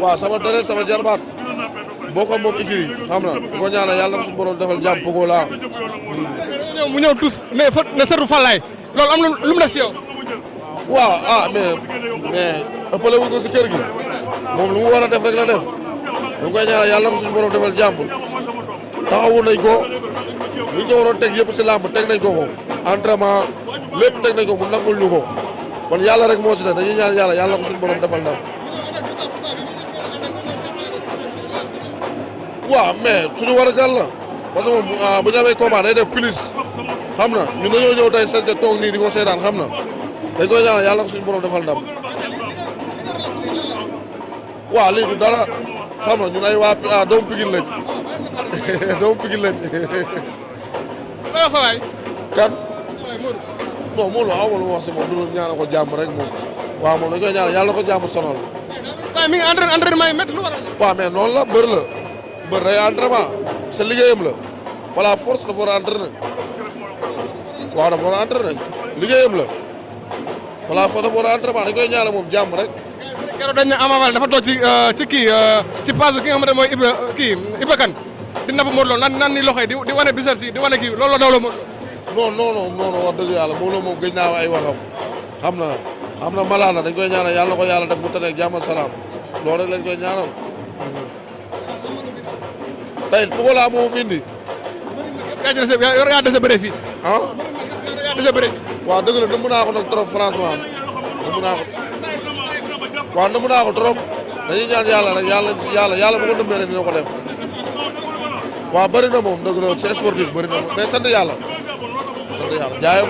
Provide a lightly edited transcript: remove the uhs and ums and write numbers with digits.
waaw sama deret sama jarbaat bokk ak moom écrit xam na di ko ñaanal yàlla na suñu borom defal jàmm Pogo laa. mu ñëw tous ne seetu Falaye loolu am na lu mu def si yow. waaw mais ëppale wuñ ko si kër gi moom lu mu war a def rek la def ñu koy ñaanal yàlla na suñu borom defal jàmm taxawu nañ ko ñu ko waroon teg yëpp si làmb teg nañ ko entraînement lépp teg nañ ko mu nangul ñu ko kon yàlla rek moo si def dañuy ñaan yàlla na ko suñu borom defal ndam. waaw mais suñu war a gàll la parce que moom bu ñu amee combat day def plus xam na ñun dañoo ñëw tey seen toog nii di ko seetaan xam na dañ koy ñaanal yàlla na ko suñu borom defal ndam. waaw lii du dara xam na ñun ay waa doomu Pikine lañ doomu Pikine lañ. kan non Modou aw ma lu ma wax si moom du ñaanal ko jàmm rek moom waaw moom dañ koy ñaanal yàlla na ko jàmm sonal. waaye mi ngi entraînement yi métti lu waral. waaw mais noonu la mbër la mbër day entraînement sa liggéeyam la voilà force dafa war a entraîner waaw dafa war a entraîner liggéeyam la voilà force dafa war a entraînement dañ koy ñaanal moom jàmm rek. keroog dañ ne Ama Baldé dafa toog ci kii ci phase ki nga xamante ne mooy Iba Kane di napp Modou Lo nan ni loxo yi di wane bisal si di wane kii loolu la daw la Modou Lo. non wax dëgg yàlla Modou Lo moom gëj naa ay waxam xam na malaa na dañ koy ñaanal yàlla na ko yàlla def mu tane ak jàmm ak salaam loolu rek lañ koy ñaanal. tey Pogo laa moo fi indi. yaa dese bëre fii. yaa dese bëre. waaw dëgg la nëmm naa ko nag trop franchement nëmm naa ko waaw nëmm naa ko trop dañuy ñaan yàlla rek yàlla bu ko nëmmee rek dina ko def waaw bëri na moom dëgg la c'est sportif bëri na mais sant yàlla jaayam